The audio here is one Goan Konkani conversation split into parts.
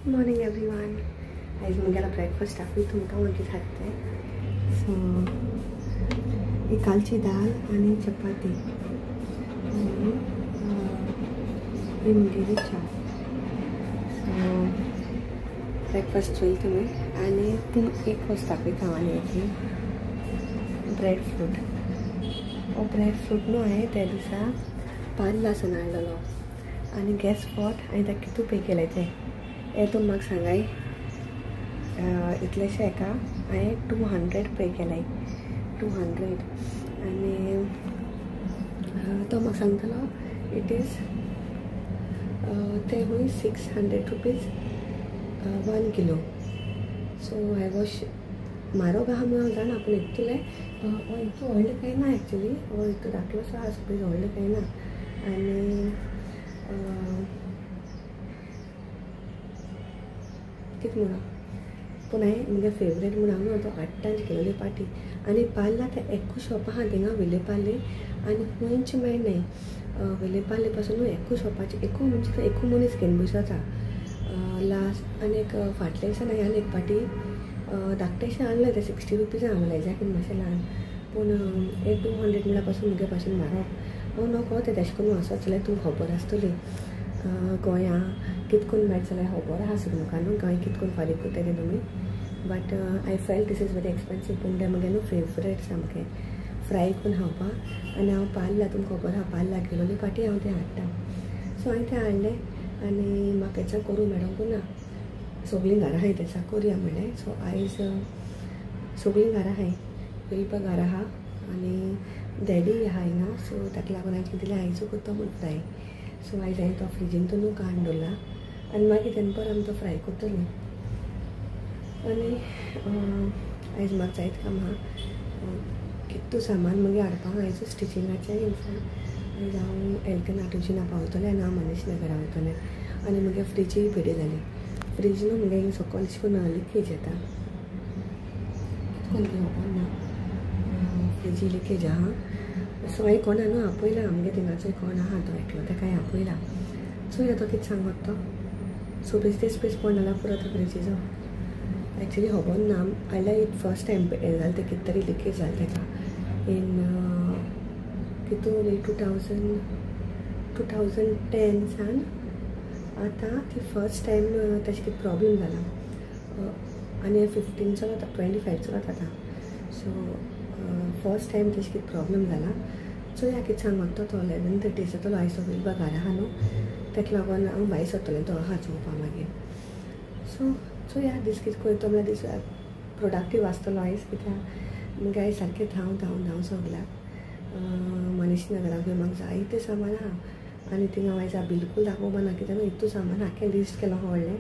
Morning everyone. आयज म्हगेलो ब्रेकफास्ट दाखय तुमकां हांव कितें खाता तें. सो एक कालची दाल आनी चपाती आनी ही म्हगेली च्या. सो ब्रेकफास्ट चोयल तुमी. आनी ती एक वस्त दाखयता हांव आनी एक ब्रेड फ्रूट. हो ब्रेड फ्रूट न्हू हांवें त्या दिसा पार्लासून हाडलेलो आनी गॅस स्पॉट हांवें ताका कितू पे केलें तें हें तुमी म्हाका सांगाय. इतलेशें हेका हांवें 200 पे केलें, 200. आनी तो म्हाका सांगतलो it is ते खूंय 600 rupees 1 kilo. So I was म्हारोग आहा म्हणून हांव जाणा, पूण इतलें हो इतू व्हडलें कांय ना एक्चुली. हो इतू धाकलोसो आहा, सपोज व्हडलें कांय ना. आनी कितें म्हणून पूण हांवें म्हगे फेवरेट म्हूण हांव तो हाडटांच केलोली पाटी. आनी पार्ला तें एकूच शॉप आहा थिंगा विलेपार्ले आनी खंयच मेळनाय. विलेपार्ले पासून न्हू एकूच शॉपाचेर एकू म्हणजे तो एकू मनीस घेवन बसता लास्ट. आनी एक फाटल्या दिसान हांवें हाडलें एक पाटी धाकटेशें हाडलें तें 60 रुपीजां हांव लायजा मातशें ल्हान, पूण एक 200 म्हणल्यार पासून म्हगे पासून म्हारग. हांव नको तें तेशें करून वचत जाल्यार तुमकां खबर आसतली गोंया कितें करून मेळटा जाल्यार खबर आसा तुमकां न्हू गोंय कितें करून फारीक करता तें तुमी. But I felt this is very expensive. पूण तें म्हगे न्हू फेवरेट सामकें फ्राय करून खावपाक. आनी हांव पार्ला तुमकां खबर आसा पार्ला गेलोली पाटी हांव तें हाडटा. सो हांवें तें हाडलें आनी म्हाका तेचा करूं मेळोंकू ना, सगळीं घरा आहाय तेचा करुया म्हणलें. सो आयज सगळीं घरा आहाय, विल्पा घरा आहा आनी डॅडी आहा हिंगा. सो ताका लागून हांवें चिंतलें आयजू करता म्हूण फ्राय. सो आयज हांवें तो फ्रिजीन तो न्हू काडून दवरला आनी मागीर तेन्ना परत आमी तो फ्राय करतली. आनी आयज म्हाका जायत काम आहा, कितू सामान मागीर हाडपाक आयज स्टिचिंगाचें. इनफॅक्ट आयज हांव एल्कना ट्युशना पावतलें आनी हांव मनीष नगरा वयतलें. आनी म्हगे फ्रिजूय पेडी जाली. फ्रीज न्हू म्हगे हिंगा सकयल अशें करून लिकेज येता, कितें करून घेवपाक ना, फ्रिजी लिकेज आहा. सो हांवें कोणा न्हू आपयला, आमगे थिंगाचो कोण आहा तो एकलो, ताका हांवें आपयला. चोया तो कितें सांगत तो. सो बेश्टे स्पेस पडना जाल्यार पुरो तो फ्रिजीचो. एक्चुली खबर ना, हाडल्या it first time हें जालें तें, कितें तरी लिकेज जालें ताका इन कितू 2010 सान आतां ती फर्स्ट टायम ताजे कितें प्रॉब्लम जाला. आनी 15 चलता, 25 चलता आतां. सो फर्स्ट टायम तेजे कितें प्रॉब्लम जाला. चोया कितें सांगता तो. 11:30 जातलो आयज तो विल्बा घरा आहा न्हू, ताका लागून हांव भायर सरतलें तो आहा चोवपा मागीर. सो चोया दीस कितें करता म्हळ्यार दीस प्रोडक्टीव आसतलो आयज, कित्याक मुगे आयज सारकें धांव धांव धांव सगल्याक. मनीष नगराक म्हाका जायतें सामान आहा आनी थिंगा हांव आयज बिलकूल दाखोवपा ना, कित्याक न्हू इतू सामान आख्खें लिस्ट केलो आहा व्हडलें,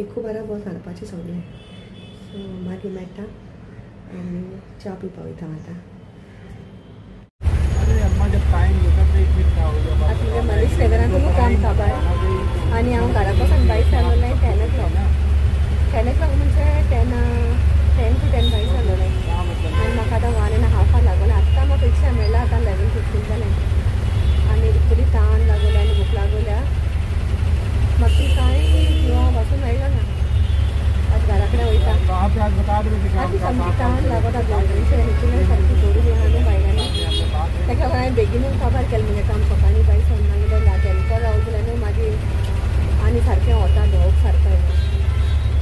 एकू बाराबर हाडपाचें सगळें. सो मागीर मेळटा आनी च्या पिवपा वयता आतां. आतां मनीष नगरांत काम काबार आनी हांव घरा पासून भायर सरलें 10 o'clock. 10 o'clock म्हणजे 10 to 10 भायर सरलें आनी म्हाका आतां 1.5 लागोलें. आतां म्हाका रिक्षा मेळ्ळा, आतां 11:15 जालें आनी इतली ताण लागोल्या आनी भूक लागोल्या, म्हाका ती कांय पिवपा पासून मेळ्ळो ना. आतां घरा कडेन वयता, आतां सामकी ताण लागता, इतलें सारकी दवरून आहा न्हू बायलांनी. ताका लागून हांवें बेगीनूच काबार केलें म्हजें काम. सकाळीं भायर सरना मागीर तेंको रावलें न्हू मागीर आनी सारकें वता धोवप सारकें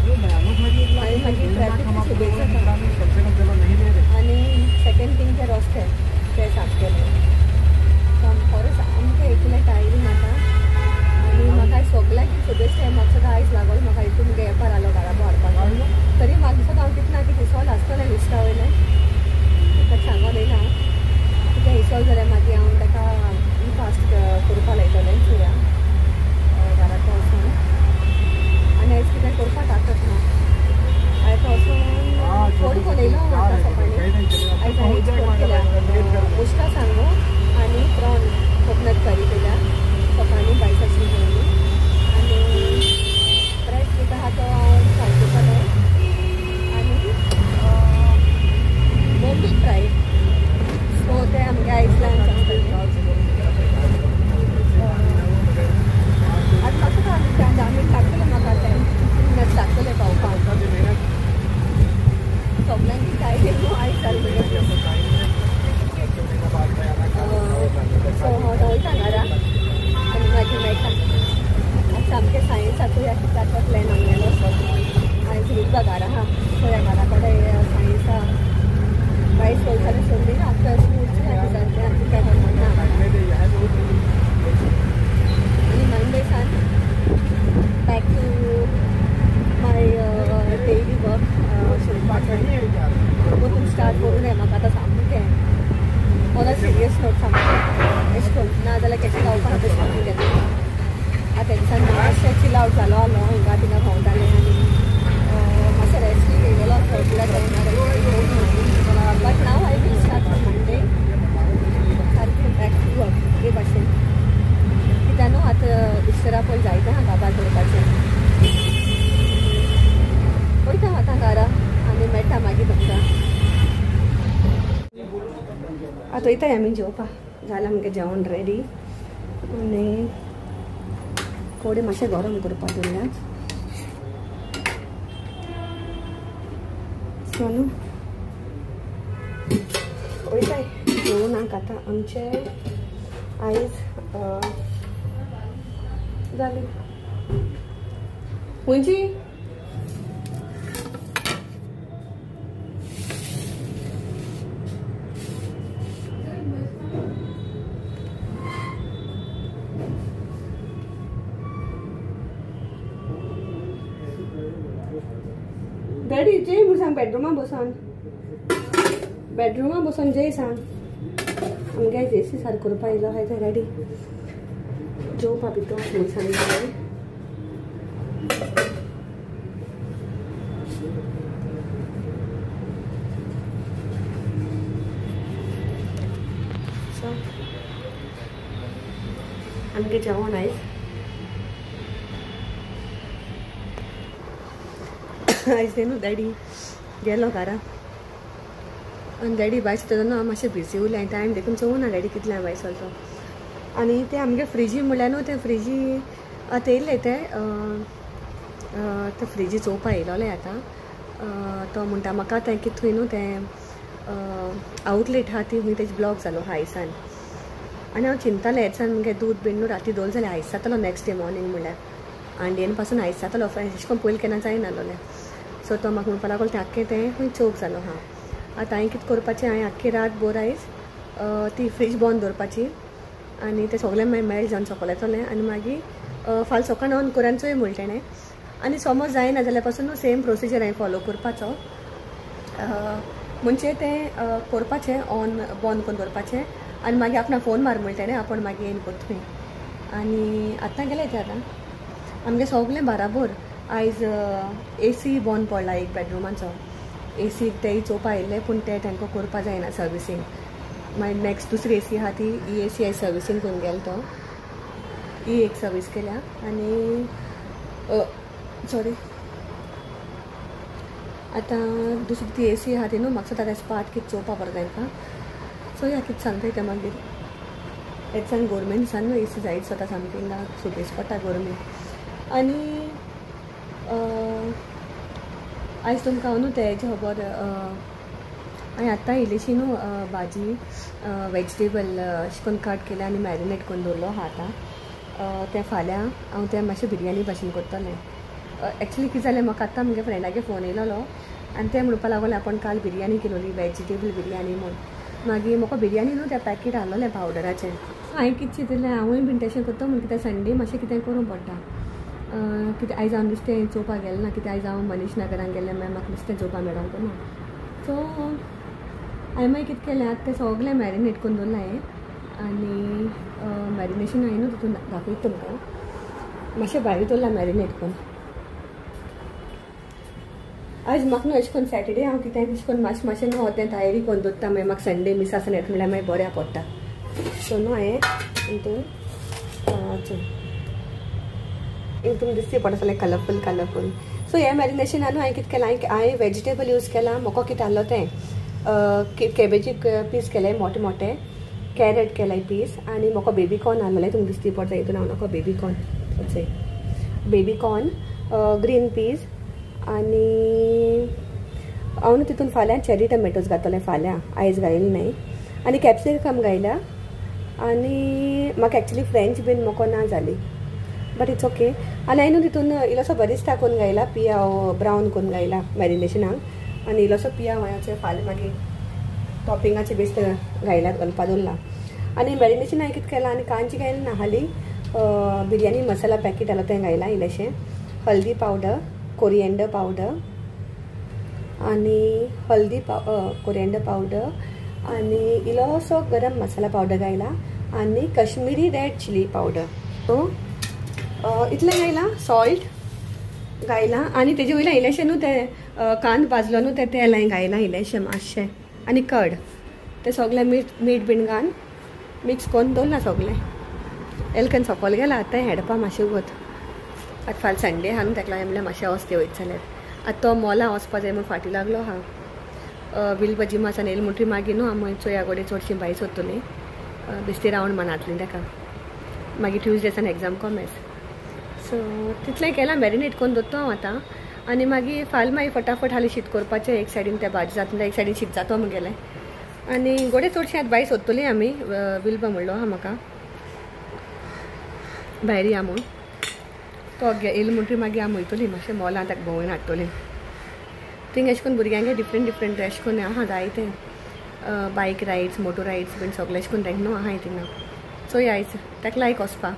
येना आनी मागीर ट्रॅफीक सुबेज जाता. आनी सेकेंड थिंग ते रस्ते ते साफ केले खरें सामकें इतलें टायरींग आतां. आनी म्हाका सगळ्यांक सुबेज टायम म्हाका सुद्दां आयज लागलो, म्हाका हितून मुगे येपार आलो घरा हाडपाक. तरी म्हाका दिसता हांव कितें ना कितें इसोल आसतलें लिस्टा वयलें, ताका सांगोन येयला कितें इसोल जाल्यार मागीर हांव ताका फास्ट करपाक लायतलें चोया घराक वचून. आनी आयज प्लॅन आमगेलो. आयज वयता घरा आहा, पळया घरा कडेन सायन्स आहा, बायस चलतालें सोडली आतां अशें उरचें आतां काय खबर ना. आनी मंडे सान back to my daily work शिवपाचें वचून स्टार्ट करूं जाय म्हाका आतां सामकें ऑन अ सिरियस नोट सामकें अशें करून ना जाल्यार कशें जावपाक तशें करून घेता. आतां दिसान मातशें चिल आवट जालो आहलो, हिंगा थिंगा भोंवतालें आनी मातशें रेस्ट घेयलेलो थर्टीला टायमार. But now I will start from Monday सारकें बॅक टू वर्क हे भाशेन. कित्याक न्हू आतां इस्टरा पयलीं जायते आहा काबार करपाचें. वयता आतां घरा आनी मेळटा मागीर तुमकां. आतां वयताय आमी जेवपाक, जालां आमगें जेवण रेडी. आनी कोडे मातशें गरम करपाक दवरल्यात. सो न्हू वयताय जेवणाक आतां आमचें आयज जालें. खंयची डॅडी जेय म्हूण सांग, बेडरुमा बसोन, बेडरुमा बसोन जेय सांग. आमगे जेसी सारको करपा येयलो आहाय तें रेडी जेवपा भितर म्हूण सांगलें. सो आमगे जेवण आयज आयज न्हू डॅडी गेलो घरा आनी डॅडी भायर सरता न्हू हांव मातशें बिजी उरलें टायम देखून चोवना डॅडी कितल्या भायर सरतो. आनी तें आमगे फ्रिजी म्हणल्यार न्हू तें फ्रिजी आतां येयलें तें तें फ्रिजी चोवपा येयलोलें आतां. तो म्हणटा म्हाका तें कितें थंय न्हू तें आवटलेट आहा ती खूंय तेज ब्लॉक जालो आहा आयसान. आनी हांव चिंतालें हेचान मुगे दूद बीन न्हू राती दवरलें जाल्यार आयस जातलो नेक्स्ट डे मॉर्निंग म्हणल्यार आंडेन पासून आयस जातलो अशें करून पयलीं केन्ना जायनासलें. सो तो म्हाका म्हणपाक लागलो तें आख्खें तें खूंय चोक जालो आहा. आतां हांवें कितें करपाचें, हांवें आख्खी रात भर आयज ती फ्रीज बंद दवरपाची आनी तें सगळें मागीर मेल्ट जावन सकयल येतलें आनी मागीर फाल्यां सकाळ ऑन करून चोय म्हणलें तेणें. आनी समज जायना जाल्यार पासून सेम प्रोसिजर हांवें फॉलो करपाचो, म्हणजे तें करपाचें ऑन बंद करून दवरपाचें आनी मागीर आपणा फोन मार म्हणलें तेणें, आपूण मागीर येवन करता. आनी आतां गेलें तें आतां आमगें सगळें बराबर. आयज ए सी बंद पडला एक बेडरुमाचो, ए सी तेय चोवपा आयिल्ले पूण ते तांकां करपा जायना सर्विसींग. मागीर नेक्स्ट दुसरी ए सी आहा ती ही ए सी आयज सर्विसींग करून गेलो तो, ही एक सर्वीस केल्या. आनी सॉरी आतां दुसरी ती ए सी आहा ती न्हू म्हाका दिसता तें पार्ट कितें चोवपा पडटा तांकां. सो या कितें सांगता तें मागीर. हेच्यान गोरमेंट दिसान न्हू ए सी जायच जाता सामकी ना सुबेज पडटा गोरमेंट. आनी आयज तुमकां हांव न्हू तेजें खबर हांवें आतां इल्लीशी न्हू भाजी वेजिटेबल अशें करून कट केल्या आनी मॅरिनेट करून दवरलो आहा आतां. तें फाल्यां हांव तें मातशें बिरयानी भाशेन करतलें. एक्चुली कितें जालें म्हाका आतां म्हगे फ्रेंडागे फोन येयलोलो आनी तें म्हणपाक लागोलें आपूण काल बिरयानी केलोली वेजिटेबल बिरयानी म्हूण. मागीर म्हाका बिरयानी न्हू तें पॅकेट हाडलोलें पावडराचें. हांवें कितें चिंतलें हांवूय बीन तशें करता म्हूण कितें संडे मातशें कितें करूंक पडटा. कितें आयज हांव नुस्तें चोवपाक गेलें ना, कितें आयज हांव मनीष नगरान गेलें मागीर म्हाका नुस्तें चोवपाक मेळोंक ना. सो हांवें मागीर कितें केलें आतां तें सगळें मॅरिनेट करून दवरलां हांवें आनी मॅरिनेशन हांवें न्हू तितून दाखयता तुमकां मातशें भायर दवरलां मॅरिनेट करून. आयज म्हाका न्हू अशें करून सॅटर्डे हांव कितें अशें करून मातशें मातशें न्हू तें तयारी करून दवरता मागीर म्हाका संडे मिस आसना येता म्हणल्यार मागीर बऱ्या पडटा. सो न्हू हांवें हितून तुमकां दिसती पडटा जाल्यार कलरफूल कलरफूल. सो हें मॅरिनेशनान न्हू हांवें कितें केलां, हांवें वेजिटेबल यूज केलां. म्हाका कितें आहलो तें कॅबेजी पीस केले मोटे मोटे, कॅरट केलाय पीस आनी म्हाका बेबी कॉर्न आहलोलें तुमकां दिसती पडटा हितून हांव म्हाका baby corn baby corn green peas आनी हांव न्हू तितून फाल्यां चेरी टमेटोज घातलें फाल्यां, आयज घायले न्हय. आनी कॅप्सिकम घायल्या आनी म्हाका एक्चुली फ्रेंच बीन म्हाका ना जाली बट it's okay. आनी हांवें न्हू तितून इल्लोसो बरीच टाकून घायला, पियाव ब्रावन करून घायला मॅरिनेशनाक, आनी इल्लोसो पियाव हांवें फाल्यां मागीर टॉपिंगाचे बेस्ट घायला घालपा दवरला. आनी मॅरिनेशन हांवें कितें केलां, आनी कांयच घायलें ना, हाली बिरयानी मसाला पॅकेट आलो तें घायलां इल्लेशें, हल्दी पावडर, कोरिएंडर पावडर आनी हल्दी कोरिएंडर पावडर आनी इल्लोसो गरम मसाला पावडर घायला आनी Kashmiri red chilli powder. So इतलें घायलां, सॉल्ट घायलां आनी तेजे वयल्यान इल्लेशें न्हू तें कांदो भाजलो न्हू तें तेल हांवें घायलां इल्लेशें मातशें, आनी कर्ड तें सगळें मीठ मीठ बीन घालून मिक्स करून दवरलां सगळें. एलकन सोकोल गेला आतां हेडपा मातशें वत. आतां फाल्यां संडे आहा न्हू, तेका लागून म्हणल्यार मातशें वचते वयता जाल्यार. आतां तो मॉला वचपा जाय म्हूण फाटीं लागलो आहा. विल्बा जिमासान येयलें म्हणटकीर मागीर न्हू आमी चोया गोडे चडशीं भायर सोदतलीं, बेश्टी रावंड मानातलीं तेका. मागीर ट्युजडेसान एग्जाम कॉमेस. सो तितलें केलां, मॅरिनेट करून दवरता हांव आतां. आनी मागीर फाल्यां मागीर फटाफट हालीं शीत करपाचें, एक सायडीन तें भाजी जाता, एक सायडीन शीत जाता म्हगेलें. आनी गोडे चडशीं आतां भायर सोदतलीं आमी. विल्बा म्हणलो आहा म्हाका भायर या म्हूण, तो येयलो म्हणटकीर मागीर आमी वयतलीं मातशें मॉलान ताका भोंवून हाडटलीं. थिंग अशें करून भुरग्यांक डिफरंट डिफरंट अशें करून आहा जायते बायक रायड्स, मोटो रायड्स बीन सगळें अशें करून तांकां न्हू आहाय थिंगा. चोया आयज ताका लायक वचपा,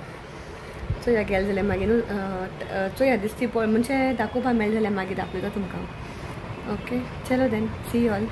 चोया गेले जाल्यार मागीर न्हू चोया दिसती पळय म्हणजे दाखोवपा मेळ्ळें जाल्यार मागीर दाखयता तुमकां. ओके, चलो then, see you all.